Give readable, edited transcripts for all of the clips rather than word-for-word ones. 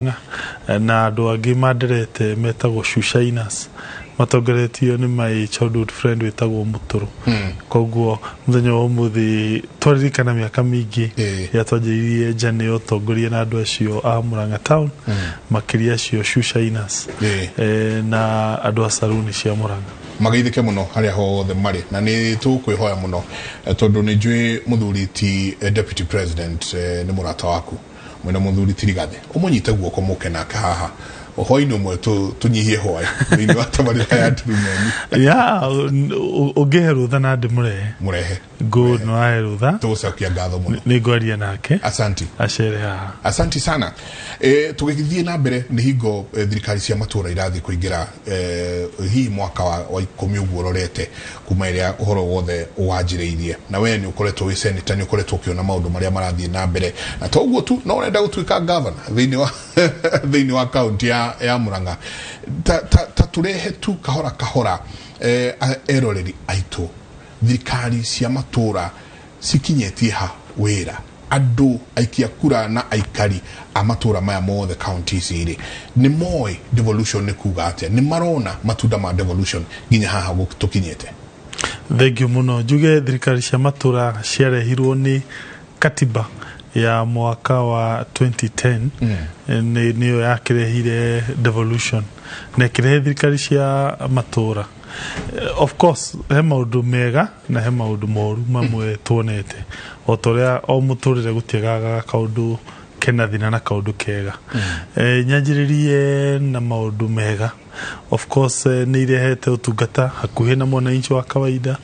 Na andũ angĩ manderete metagwo Shushiners, matongoretio nĩ my childhood friend wĩtagwo Mũtũrũ. Koguo mũthenya wa ũmũthĩ twaririkana mĩaka mĩingĩ ĩrĩa twanjĩrĩirie journey ya ũtongoria na andũ acio a Murang'a town, makĩria acio Shushiners na andũ a saruni cia Murang'a. Mageithĩke mũno harĩa hothe marĩ, na nĩ tũkwĩhoya mũno tondũ nĩ njũĩ mũthuri ti deputy president nĩ mũrata waku mwena mũthuri ti Rigathĩ, ũmũnyite guoko mũke nake haha hwainĩ ũmwe tũnyihie hwaĩ thĩinĩ wa tabarĩra ya Ndurumeni. Ya ũngĩhe rũtha na ndĩmũrehe. Mũrehe. Good, nĩ wahe rũtha. Tũgũcokia ngatho mũno. Nĩ ngwaria nake. Asanti. Acere haha. Asanti sana. Tũgĩthiĩ na mbere, nĩ hingo thirikari cia matũra irathiĩ kũingĩra hihi mwaka wa 10 ũguo ũrorete kuma ĩrĩa ũhoro wothe wanjĩrĩirie, na we nĩ ũkoretwo wĩ senator, nĩ ũkoretwo ũkĩona maũndũ marĩa marathiĩ na mbere, na to ũguo tu, no ũrenda gũtuĩka governor thĩinĩ wa kaunti ya Murang'a. Ta tũrehe tu kahora kahora eroreri aitũ, thirikari cia matũra cikinyĩtie ha wĩra andũ aikia kura na aikari a matũra maya mothe kaunti ici rĩ, nĩ moĩ devolution nĩ kuga atĩa? Nĩ marona matunda ma devolution nginya haha tũkinyĩte? Thank you mũno. Njuge thirikari cia matũra ciarehirwo nĩ katiba ya mwaka wa 2010. Nĩyo yakĩrehire devolution na ĩkĩrehe thirikari cia matũra. Of course he maũndũ mega na he maũndũ moru mamwe tuonete, o ta ũrĩa o mũtũrĩre gũtiagaga kaũndũ kena thĩna na kaũndũ kega. Nyanjĩrĩrie na maũndũ mega. Of course nĩ irehete ũtungata hakuhĩ na mwananchi wa kawaida.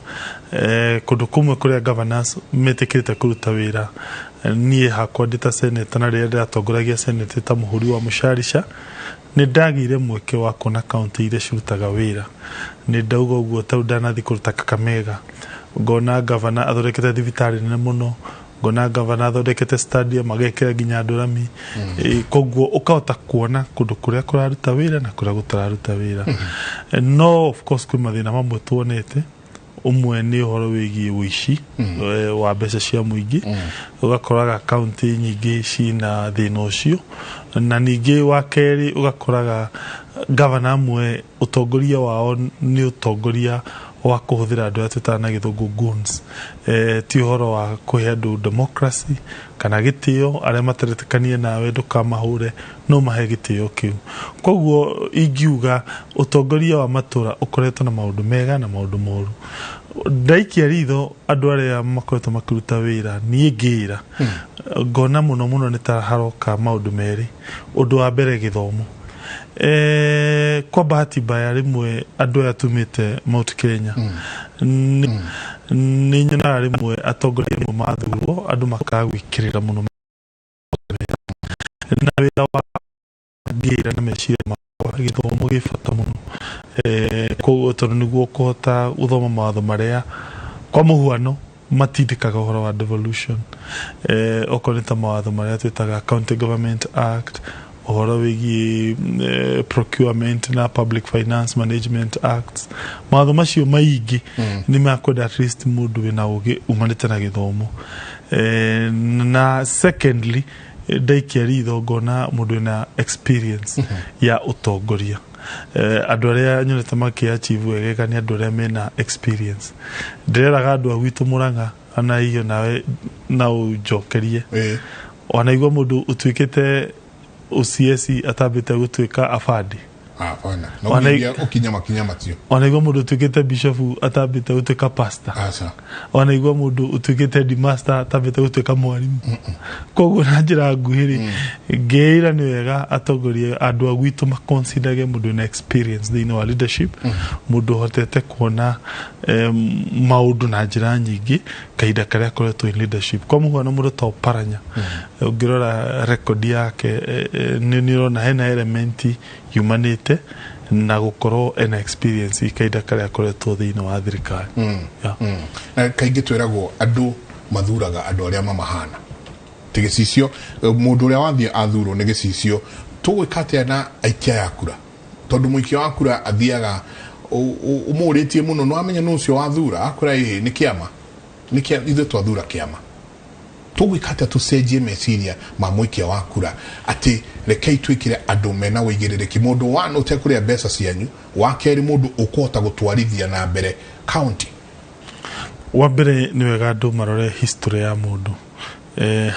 Kũndũ kũmwe kũrĩa governors metĩkĩrĩte kũruta wĩra, niĩ hakwa ndĩ ta senator na rĩrĩa ndĩratongoragia senate ta mũhũri wa mũcarica, nĩ ndagĩire mweke wa kuona kaunti iria cirutaga wĩra. Nĩ ndauga ũguo tondũ ndanathiĩ kũruta Kakamega, ngona gavana athondekete thibitarĩ nene mũno, ngona gavana athondekete stadium, agekĩra nginya andũ rami. Koguo ũkahota kuona kũndũ kũrĩa kũraruta wĩra na kũrĩa gũtararuta wĩra. No of course kwĩ mathĩna mamwe tuonete. Ũmwe nĩ ũhoro wĩgiĩ ũici wa mbeca cia mũingĩ. Ũgakoraga kaunti nyingĩ cina thĩna ũcio. Na ningĩ wa kerĩ, ũgakoraga gavana amwe ũtongoria wao nĩ ũtongoria wa kũhũthĩra andũ arĩa twĩtaga na Gĩthũngũ goons. Ti ũhoro wa kũhe andũ democracy kana gĩtĩo. Arĩa materetĩkanie nawe ndũkamahũre, no mahe gĩtĩo kĩu. Koguo ingiuga ũtongoria wa matũra ũkoretwo na maũndũ mega na maũndũ moru. Ndaikia ritho andũ arĩa makoretwo makĩruta wĩra, niĩ ngĩra ngona mũno mũno nĩ ta haroka maũndũ merĩ. Ũndũ wa mbere, gĩthomo. Kwa bahati mbaya rĩmwe andũ aya tumĩte Mount Kenya, nĩ nyonaga rĩmwe atongoria amwe mathurwo andũ makaga gwĩkĩrĩra mũno na wĩra wa ngĩra na meciria makwa. Gĩthomo gĩ bata mũno. Koguo tondũ nĩguo ũkũhota gũthoma mawatho marĩa kwa mũhuano matindĩkaga ũhoro wa devolution, okorwo nĩ ta mawatho marĩa twĩtaga County Government Act, ũhoro wĩgiĩ Procurement na Public Finance Management Acts, mawatho macio maingĩ nĩ makwenda at least mũndũ wĩna ũgĩ umanĩte na gĩthomo. Na secondly, ndaikia ritho ngona mũndũ wĩna experience ya ũtongoria. Andũ arĩa nyonete makĩ achieve wegega nĩ andũ arĩa mena experience. Ndĩreraga andũ a gwitũ Mũrang'a, ona hiyo nawe na ũnjokerie, wanaigua mũndũ ũtuĩkĩte OCS atambĩte gũtuĩka abandi? Hapana. No nginya ũkinya makinya macio. Wanaigua mũndũ ũtuĩkĩte bishop atambĩte gũtuĩka pastor? Aca. Wanaigua mũndũ ũtuĩkĩte headmaster atambĩte gũtuĩka mwarimũ? Koguo na njĩra nguhĩ rĩ, ngĩĩra nĩ wega atongoria andũ a gwitũ maconsiderage mũndũ wĩna experience thĩinĩ wa leadership, mũndũ ũhotete kuona maũndũ na njĩra nyingĩ kahinda karĩa akoretwo in leadership. Kwa mũhuano mũndũ ta Oparanya, ũngĩrora record yake, nĩ ũrona hena element yumanĩte na gũkorwo ena experience kahinda karĩa akoretwo thĩinĩ wa thirikari. Yeah. Na kaingĩ twĩragwo andũ mathuraga andũ arĩa mamahana, ti gĩcicio. Mũndũ ũrĩa wathiĩ athurwo nĩ gĩcicio. Tũgwĩka atĩa na aikia ya kura? Tondũ mũikia wa kura athiaga ũmũrĩtie mũno, nĩ wamenya nũ ũcio wathura, akwĩra ĩĩ nĩ kĩama, nĩ kĩa ithuĩ twathura kĩama. Tũgwĩka atĩa tũcenjie meciria ma mũikia wa kura atĩ rekei twĩkĩre andũ mena ũigĩrĩrĩki, mũndũ one ũtekũrĩa mbeca cianyu, wa kerĩ mũndũ ũkũhota gũtwarithia na mbere county? Wa mbere nĩ wega andũ marore history ya mũndũ,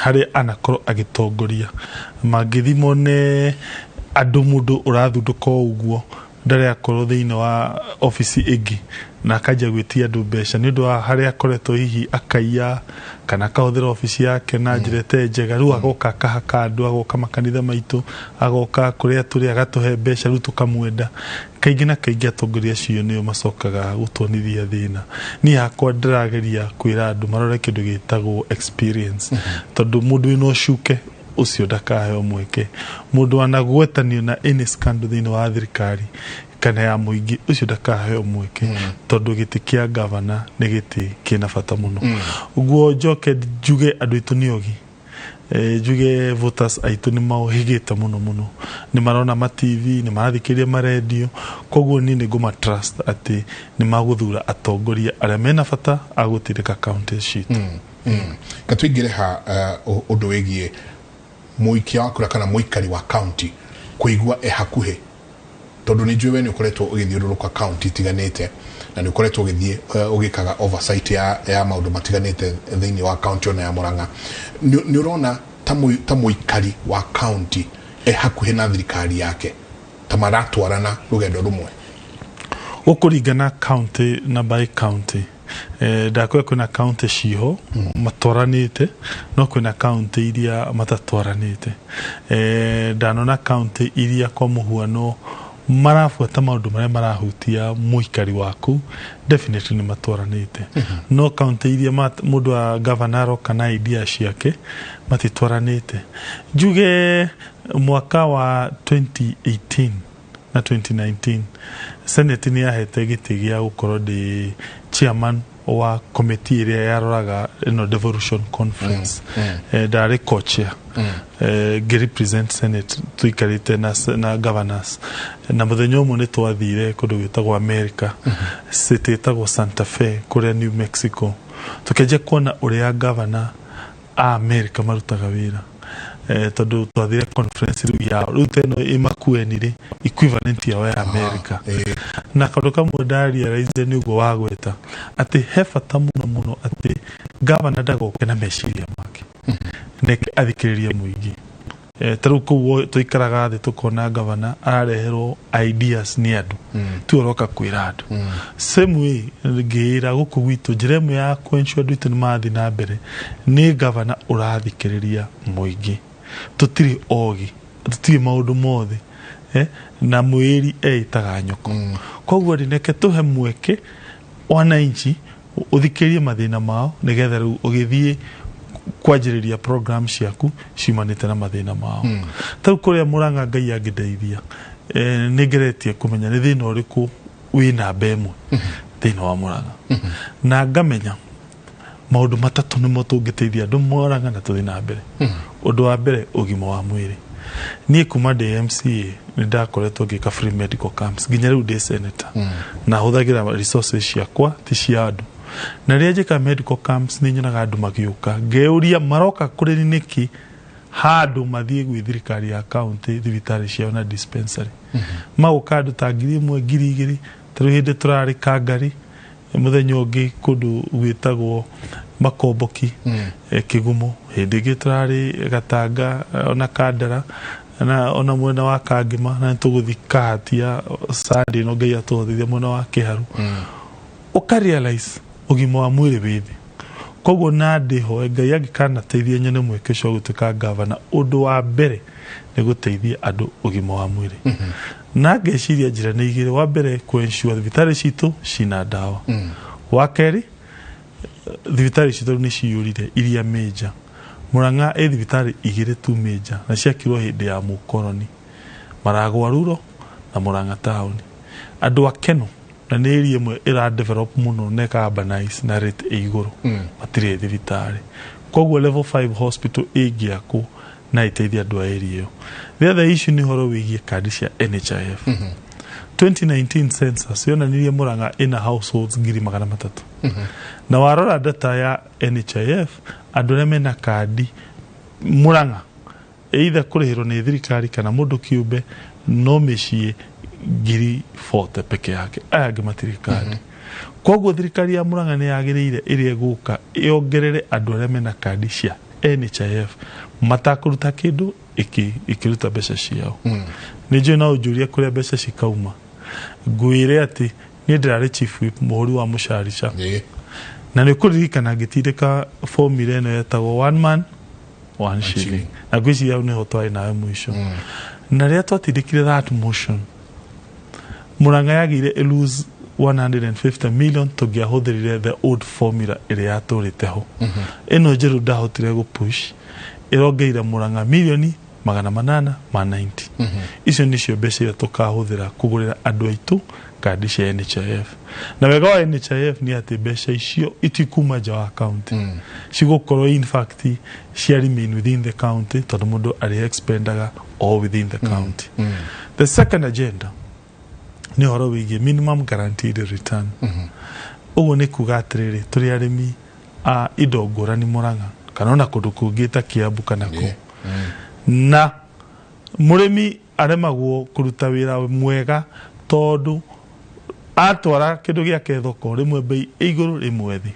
harĩa anakorwo agĩtongoria. Mangĩthi mone andũ mũndũ ũrathundũka o ũguo ndarĩ akorwo thĩinĩ wa obici ĩngĩ na akanjia gwĩtia andũ mbeca nĩ ũndũ wa harĩa akoretwo, hihi akaiya kana akahũthĩra obici yake na njĩra ĩtarĩ njega, rĩu agoka akahaka andũ, agoka makanitha maitũ, agoka kũrĩa tũrĩ agatũhe mbeca, rĩu tũkamwenda. Kaingĩ na kaingĩ atongoria acio nĩo macokaga gũtuonithia thĩna. Niĩ hakwa ndĩrageria kwĩra andũ marore kĩndũ gĩtagwo experience, tondũ mũndũ wĩna ũcuke ũcio ndakaheo mweke. Mũndũ wanagwetanio na any scandal thĩinĩ wa thirikari kana ya mũingĩ, ũcio ndakaheo mweke, tondũ gĩtĩ kĩa gavana nĩ gĩtĩ kĩna bata mũno. Ũguo njoke njuge andũ aitũ nĩ ogi. Njuge voters aitũ nĩ maũhĩgĩte mũno mũno, nĩ marona ma TV, nĩ marathikĩrĩria marendio, koguo niĩ nĩ ngũma trust atĩ nĩ magũthura atongoria arĩa mena bata a gũtindĩka county citũ. Katũingĩre ha ũndũ wĩgiĩ mũikia wa kura kana mũikari wa county kũigua e hakuhĩ, tondũ nĩ njũĩ we nĩ ũkoretwo ũgĩthiũrũrũka county itiganĩte na nĩ ũkoretwo ũgĩthiĩ ũgĩkaga oversight ya maũndũ matiganĩte thĩinĩ wa county ona ya Murang'a. Nĩ ũrona ta mũikari wa county e hakuhĩ na thirikari yake, ta maratwarana rũgendo rũmwe? Gũkũringana county na by county. Ndakwĩra kwĩna county ciho matwaranĩte, no kwĩna county iria matatwaranĩte. Ndanona county iria kwa mũhuano marabuata maũndũ marĩa marahutia mũikari waku, definitely nĩ matwaranĩte. No county iria mũndũ wa governor aroka na idea ciake, matitwaranĩte. Njuge mwaka wa 2018 na 2019 Senate nĩ yahete gĩtĩ gĩa gũkorwo ndĩ chairman wa committee ĩrĩa yaroraga ĩno devolution conference. Ndarĩ co-chair, ngĩ-represent Senate tũikarĩte na governors, na mũthenya ũmwe nĩ twathire kũndũ gwĩtagwo America, city ĩtagwo Santa Fe kũrĩa New Mexico, tũkĩanjia kuona ũrĩa governor a America marutaga wĩra, tondũ twathire conference rĩu yao, rĩu ta ĩno ĩ Makueni rĩ, equivalent yao ya America. Na kaũndũ kamwe ndarealize nĩ ũguo wagweta atĩ he bata mũno mũno atĩ gavana ndagoke na meciria make, neke athikĩrĩrie mũingĩ. Ta rĩu kũu tũikaraga thĩ tũkona gavana arareherwo ideas nĩ andũ, ti ũroka kwĩra andũ. Same way ngĩĩra gũkũ gwitũ, njĩra ĩmwe ya kũensure andũ aitũ nĩ marathiĩ na mbere nĩ gavana ũrathikĩrĩria mũingĩ. Tũtirĩ ogi, tũtirĩ maũndũ mothe, na mwĩri eĩtaga nyoko. Koguo rĩ, reke tũhe mweke wananchi ũthikĩrĩrie mathĩna mao, nĩgetha rĩu ũgĩthiĩ kwanjĩrĩria program ciaku ciumanĩte na mathĩna mao. Ta rĩu kũrĩa Mũrang'a, Ngai angĩndeithia, nĩ ngeretie kũmenya nĩ thĩna ũrĩkũ wĩ namba ĩmwe thĩinĩ wa Mũrang'a, na ngamenya maũndũ matatũ nĩmo tũngĩteithia andũ Mũrang'a na tũthiĩ na mbere. Ũndũ wa mbere, ũgima wa mwĩrĩ. Niĩ kuma ndĩ MCA nĩ ndakoretwo ngĩka free medical camps nginya rĩu ndĩ senator, na hũthagĩra resources ciakwa, ti cia andũ. Na rĩrĩa njĩka medical camps nĩ nyonaga andũ magĩũka, ngeyũria maroka kũrĩ nĩkĩ handũ mathiĩ gwĩ thirikari ya county, thibitarĩ ciao na dispensary. Magoka andũ ta 1000, 2000. Ta rĩu hĩndĩ tũrarĩ Kangari, mũthenya ũngĩ kũndũ gwĩtagwo Makomboki, Kĩgumo, hĩndĩ ĩngĩ tũrarĩ Gatanga, ona Kandara na ona mwena wa Kangĩma, na nĩtũgũthiĩ Kahatia Sunday ĩno Ngai atũhotithia, mwena wa Kĩharu. Ũka realize ũgima wa mwĩrĩ wĩ thĩ. Koguo na ndĩhoe Ngai angĩkanateithia nyone mweke ũcio wa gũtuĩka gavana, ũndũ wa mbere nĩ gũteithia andũ ũgima wa mwĩrĩ. Na ngeciria njĩra nĩ igĩrĩ. Wa mbere, kũensure thibitarĩ citũ cina ndawa. Wa kerĩ, thibitarĩ citũ rĩu nĩ ciyũrire iria major. Murang'a ĩ thibitarĩ igĩrĩ tu major, na ciakirwo hĩndĩ ya mũkoroni, Maragwa Rural na Murang'a taũni. Andũ akeno na nĩ area ĩmwe ĩra develop mũno na ĩka urbanize na rate ĩ igũrũ, matirĩ thibitarĩ. Koguo level 5 hospital ĩngĩakwo na ĩteithie andũ a area ĩyo. The other issue nĩ ũhoro wĩgiĩ kandi cia NHIF. 2019 census yonanirie Murang'a ina households 300,000. Na warora data ya NHIF, andũ arĩa mena kandi Murang'a, either kũrĩhĩrwo nĩ thirikari kana mũndũ kĩũmbe, no mĩciĩ 40,000 peke yake, aya angĩ matirĩ kandi. Koguo thirikari ya Murang'a nĩ yagĩrĩire ĩrĩa ĩgũka yongerere andũ arĩa mena kandi cia NHIF matakũruta kĩndũ, ĩkĩruta mbeca ciao. Nĩ njũĩ no ũnjũrie kũrĩa mbeca cikauma. Ngwĩre atĩ niĩ ndĩrarĩ chief whip mũhũri wa mũcarica, na nĩ ũkũririkana ngĩtindĩka formula ĩno yetagwo one man one shilling, na ngwĩciria hau nĩho twarĩ nawe mũico. Na rĩrĩa twatindĩkire that motion, Murang'a yagĩire ĩ lose 150 million tũngĩahũthĩrire the old formula ĩrĩa yatũrĩte ho. Ĩno njerũ ndahotire gũpush, ĩrongeire Murang'a milioni 890. Icio nĩcio mbeca iria tũkahũthĩra kũgũrĩra andũ aitũ kandi cia NHIF. Na wega wa NHIF nĩ atĩ mbeca icio itikuma nja wa county, cigũkorwo in fact cia remain within the county, tondũ mũndũ arĩ expendaga all within the county. The second agenda nĩ ũhoro wĩgiĩ minimum guaranteed return. Ũguo nĩ kuga atĩrĩrĩ, tũrĩ arĩmi a indo ngũrani Murang'a kana ona kũndũ kũngĩ ta Kiambu kana kũ, na mũrĩmi aremagwo kũruta wĩra mwega tondũ atwara kĩndũ gĩake thoko, rĩmwe bei ĩ igũrũ, rĩmwe thĩ.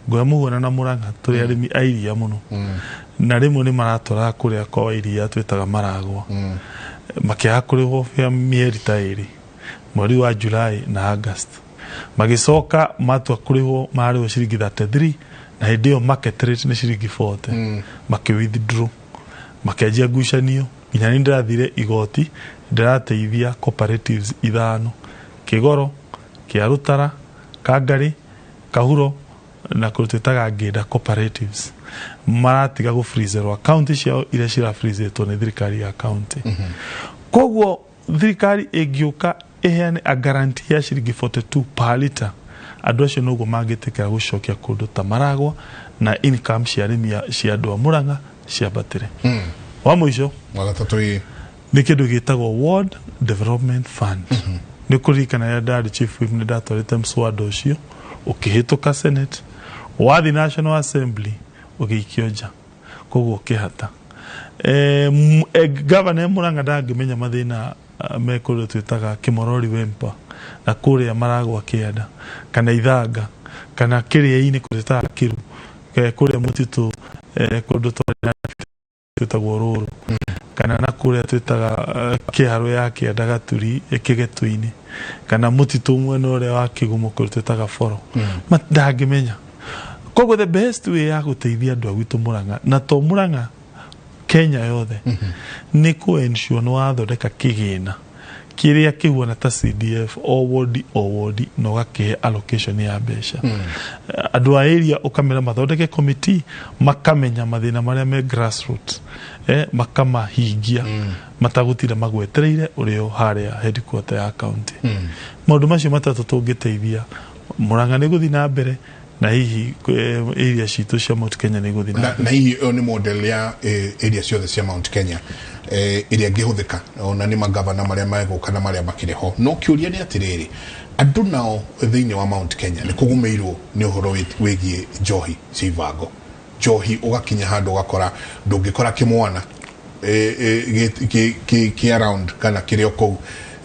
Nguoya mũhuano na Murang'a, tũrĩ arĩmi a iria mũno, na rĩmwe nĩ maratwaraga kũrĩa kwa iria twĩtaga Maragwa, makĩaga kũrĩhwo bĩa mĩeri ta 2, mweri wa July na August. Magĩcoka matua kũrĩhwo, mararĩhwo ciringi 33, na hĩndĩ ĩyo market rate nĩ ciringi 40. Makĩ withdraw, makĩanjia ngucanio, nginya nĩ ndĩrathire igoti. Ndĩrateithia cooperatives ithano, Kĩgoro, Kĩa Rũtara, Kangarĩ, Kahuro na kũndũ twĩtaga Ngĩnda cooperatives, maratiga gũfreezerwo account ciao iria cirafreezetwo nĩ thirikari ya county. Koguo thirikari ĩngĩũka ĩheane a guarantee ya ciringi 42 per liter, andũ acio noguo mangĩtĩkĩra gũcokia kũndũ ta Maragwa na income cia arĩmi cia andũ a Murang'a ciambatĩre. Wa mũico, Wa gatatũ, ĩ. nĩ kĩndũ gĩtagwo Ward Development Fund. Nĩ kũririkana rĩrĩa ndarĩ chief whip, nĩ ndatwarĩte mswada ũcio, ũkĩhĩtũka Senate, wathi National Assembly ũgĩikio nja, koguo ũkĩhata. Gavana Murang'a ndangĩmenya mathĩna me kũrĩa twĩtaga Kĩmorori Wempa na kũrĩa Maragwa kĩanda kana Ithanga kana kĩrĩa-inĩ kũrĩa twĩtaga Kĩru, kũrĩa mũtitũ, kũndũ twĩtagwo Rũrũ, kana na kũrĩa twĩtaga Kĩharũ ya kĩanda Gaturi, Kĩgetũ-inĩ, kana mũtitũ mwena ũrĩa wa Kĩgumo kũrĩa twĩtaga Boro. Ndangĩmenya. Koguo the best way ya gũteithia andũ a gwitũ Murang'a, na to Murang'a, Kenya yothe, nĩ kũ ensure nĩ wathondeka kĩgĩna kĩrĩa kĩhuana ta CDF o wodi o wodi, na ũgakĩhe allocation ya mbeca andũ a area, ũkamera mathondeke committee, makamenya mathĩna marĩa me grassroots, makamahingia matagũtinda magwetereire ũrĩa o harĩa headquarter ya county. Maũndũ macio matatũ tũngĩteithia, Murang'a nĩ gũthiĩ na mbere, na hihi area citũ cia Mount Kenya nĩ gũthiĩ na na hihi ĩyo nĩ model ya area ciothe cia Mount Kenya ĩrĩa ĩngĩhũthĩka ona nĩ magavana marĩa megũka na marĩa makĩrĩ ho. No kĩũria nĩ atĩrĩrĩ, andũ nao thĩinĩ wa Mount Kenya nĩ kũgũmĩirwo nĩ ũhoro wĩgiĩ njohi cia ibango. Njohi ũgakinya handũ ũgakora ndũngĩkora kĩmwana kĩ around kana kĩrĩ o kũu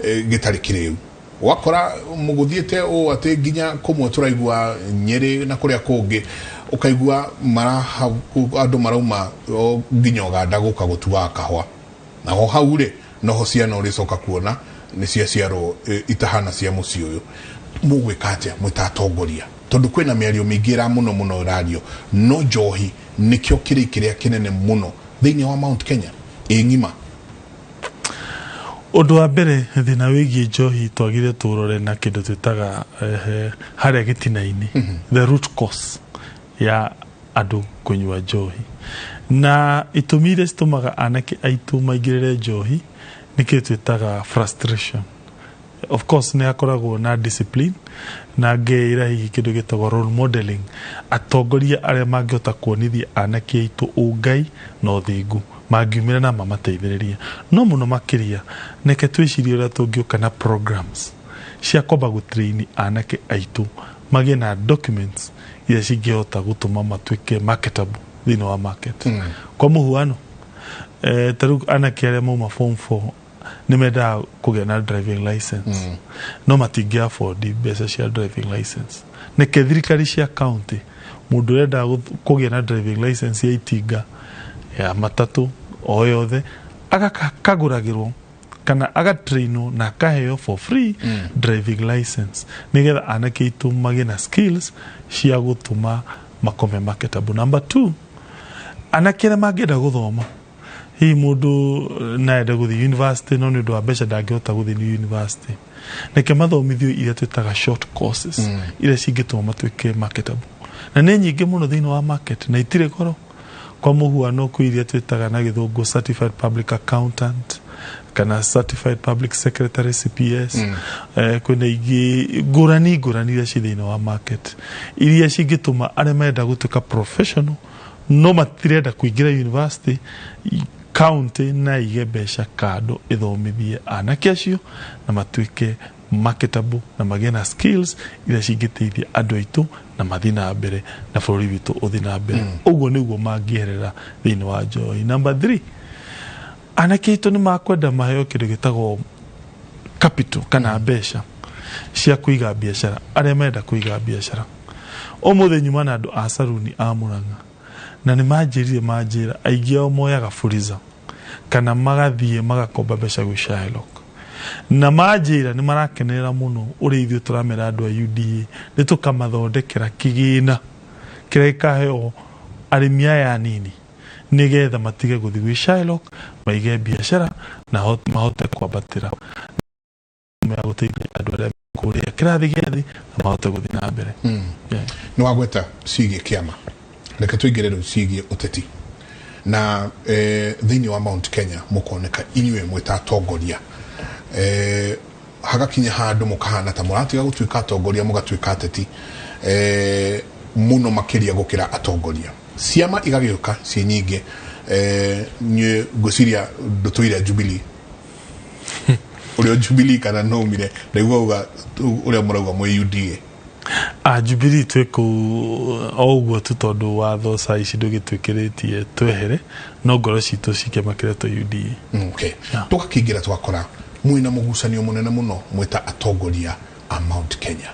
gĩtarĩ kĩrĩu. Wakora mũgũthiĩte ũũ atĩ nginya kũmwe tũraigua Nyĩrĩ na kũrĩa kũngĩ, ũkaigua maraha andũ marauma o nginya Ũganda gũka gũtuaga kahũa, naho hau rĩ, noho ciana ũrĩcoka kuona nĩ ciaciarwo itahana cia mũciĩ ũyũ. Mũgwĩka atĩa mwĩ ta atongoria, tondũ kwĩna mĩario mĩingĩ ĩra mũno mũno ĩrario, no njohi nĩkĩo kĩrĩ kĩrĩa kĩnene mũno thĩinĩ wa Mount Kenya ĩ ng'ima? Ũndũ wa mbere, thĩna wĩgiĩ njohi twagire tũrore na kĩndũ twĩtaga harĩa gĩtina-inĩ, the root cause ya andũ kũnyua njohi, na itũmi iria citũmaga anake aitũ maingĩrĩre njohi nĩ kĩndũ twĩtaga frustration. Of course nĩ hakoragwo na discipline, na ngeĩra hihi kĩndũ gĩtagwo role modeling, atongoria arĩa mangĩhota kuonithia anake aitũ ũngai na ũthingu mangiumĩra na mamateithĩrĩria. No mũno makĩria, reke twĩcirie ũrĩa tũngĩũka na programs. Cia kwamba gũtrain anake aitũ magĩe na documents iria cingĩhota gũtũma matuĩke marketable thĩinĩ wa market. Kwa mũhuano, ta rĩu anake arĩa mauma form 4 nĩ mendaga kũgĩa na driving license, no matingĩ afford mbeca cia driving license. Nĩke thirikari cia county, mũndũ ũrenda kũgĩa na driving license ya itinga, ya matatũ, o yothe, agakagũragĩrwo kana agatrainwo na akaheo for free driving license, nigetha anake aitũ magĩe na skills cia gũtũma makome marketable. Number two, anake arĩa mangĩenda gũthoma, hihi mũndũ naende gũthiĩ university, no nĩ ũndũ wa mbeca ndangĩhota gũthiĩ university, reke mathomithio iria twĩtaga short courses iria cingĩtũma matuĩke marketable, na nĩ nyingĩ mũno thĩinĩ wa market na itirĩ goro. Kwa mũhuano, kwĩ iria twĩtaga na gĩthũngũ certified public accountant kana certified public secretary, CPS. Kwĩna ingĩ ngũrani ngũrani iria ci thĩinĩ wa market, iria cingĩtũma arĩa marenda gũtuĩka professional no matirenda kũingĩra university, county na ige mbeca kando ĩthomithie anake acio na matuĩke marketable na magĩe na skills iria cingĩteithia andũ aitũ na mathiĩ na mbere na bũrũri witũ ũthiĩ na mbere. Ũguo nĩguo mangĩherera thĩinĩ wa njohi. Number three, anake aitũ nĩ makwenda maheo kĩndũ gĩtagwo capital kana mbeca cia kũiga biacara. Arĩa marenda kũiga biacara, ũmũthĩ nyuma na andũ a saruni a Murang'a na nĩ manjĩrire, manjĩra aingĩ ao moyaga Fuliza kana magathiĩ magakomba mbeca gwĩ Shylock, na manjĩra nĩ marakenerera mũno ũrĩa ithuĩ tũramera andũ a UDA nĩ tũkamathondekera kĩgĩna kĩrĩa gĩkaheo arĩmi aya anini, nĩgetha matige gũthiĩ gwĩ Shylock, maige biacara na mahote kwambatĩra ya gũteithia andũ arĩa kũrĩa kĩrathi gĩa thĩ na mahote gũthiĩ na mbere. Yeah. Nĩ wagweta ciĩgiĩ kĩama, reke tũingĩre rĩu ciĩgiĩ ũteti na thĩinĩ wa Mount Kenya. Mũkoneka inyuĩ mwĩta atongoria, hagakinya handũ mũkahana ta mũratiga gũtuĩka atongoria, mũgatuĩka ateti mũno makĩria gũkĩra atongoria. Ciama igagĩũka ciĩ nyingĩ. Niĩ ngwĩciria ndũtũire Jubilee, ũrĩa Jubilee kana nũmire, ndaigua uga ũrĩa mũrauga mwĩ UDA. A Jubilee twĩ kũu o ũguo tu tondũ watho saa ici ndũgĩtwĩkĩrĩtie twehere, no ngoro citũ cikĩama kĩrĩa UDA. Okay. Yeah. Tũgakĩingĩra tũgakora mwĩna mũgucanio mũnene mũno mwĩta atongoria a Mount Kenya.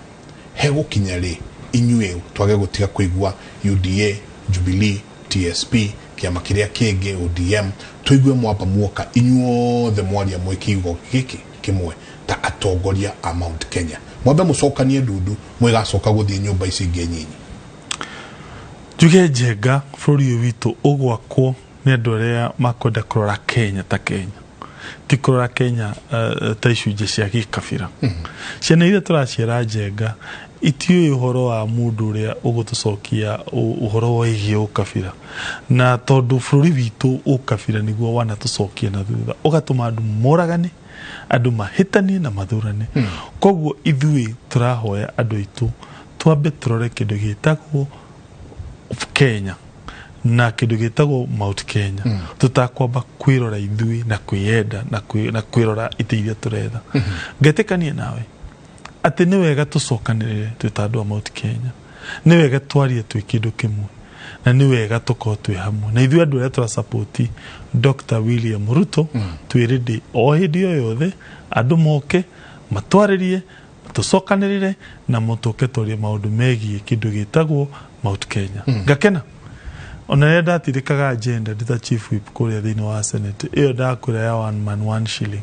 Hegũkinya rĩ inyuĩ twage gũtiga kũigua UDA, Jubilee, TSP, kĩama kĩrĩa kĩngĩ ODM, tũigue mwamba muoka inyuothe mwaria mwĩ kiugo gĩkĩ kĩmwe ta atongoria a Mount Kenya, mwambe mũcokanie ndundu mwĩgacoka gũthiĩ nyũmba ici ingĩ nyinyi? Njuge njenga, bũrũri ũyũ witũ ũgwakwo nĩ andũ arĩa makwenda kũrora Kenya ta Kenya, ti kũrora Kenya ta icunjĩ cia gĩkabira. Ciana iria tũraciara, njenga, itiũĩ ũhoro wa mũndũ ũrĩa ũgũtũcokia ũhoro wĩgiĩ ũkabira, na tondũ bũrũri witũ ũkabira nĩguo wanatũcokia na thutha, ũgatũma andũ moragane, andũ mahĩtanie na mathurane. Koguo ithuĩ tũrahoya andũ aitũ twambe tũrore kĩndũ gĩtagwo Kenya na kĩndũ gĩtagwo Mount Kenya, tũtakwamba kwĩrora ithuĩ na kwĩyenda na kwĩrora itĩ iria tũretha. Ngetĩkania nawe atĩ nĩ wega tũcokanĩrĩre twĩ ta andũ a Mount Kenya, nĩ wega twarie twĩ kĩndũ kĩmwe, na nĩ wega tũkorwo twĩ hamwe na ithuĩ andũ arĩa tũrasapoti Dr. William Ruto. Twĩ ready o hĩndĩ o yothe andũ moke matwarĩrie, tũcokanĩrĩre na mũtũke twarie maũndũ megiĩ kĩndũ gĩtagwo Mount Kenya. Ngakena ona rĩrĩa ndatirĩkaga agenda ndĩ ta chief whip kũrĩa thĩinĩ wa Senate ĩyo ndakwĩra ya one man one shilling,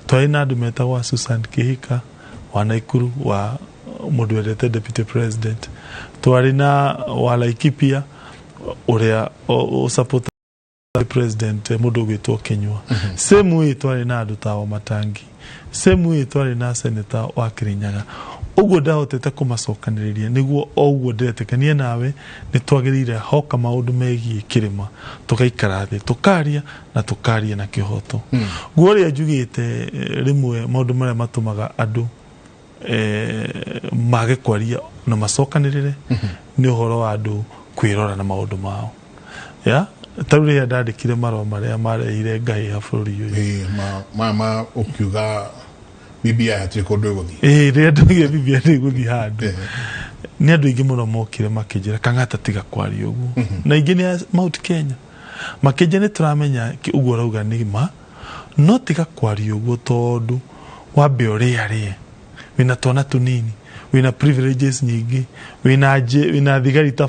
twarĩ na andũ metagwo Susan Kihika wa Naikuru, wa mũndũ wendete deputy president, twarĩ na wa Laikipia ũrĩa ũsupport president, mũndũ ũgwĩtwo Kinyua. Same way twarĩ na andũ ta Wamatangi, same way twarĩ na senator wa Kirinyaga. Ũguo ndahotete kũmacokanĩrĩria nĩguo o ũguo ndĩretĩkania nawe nĩ twagĩrĩire hoka maũndũ megiĩ kĩrĩma tũgaikara thĩ tũkaria na tũkaria na kĩhoto. Guo ũrĩa njugĩte, rĩmwe maũndũ marĩa matũmaga andũ mage kwaria na macokanĩrĩre nĩ ũhoro wa andũ kwĩrora na maũndũ mao ya ta rĩu rĩrĩa ndandĩkire marũa marĩa marehire ngahĩha bũrũri ũyũ. Ĩĩ, ma ũkiuga BBI hatirĩ kũndũ ĩgũthiĩ. Ĩĩ, rĩrĩa ndaugire BBI ndĩgũthiĩ handũ, nĩ andũ aingĩ mũno mokire makĩnjĩra, "Kang'ata, tiga kwaria ũguo." Na aingĩ nĩ a Mount Kenya, makĩnjĩra, "Nĩ tũramenya ũguo ũrauga nĩ ma, no tiga kwaria ũguo, tondũ wambe ũrĩarĩe, wĩna twana tũnini, wĩna privileges nyingĩ, wĩna thigari ta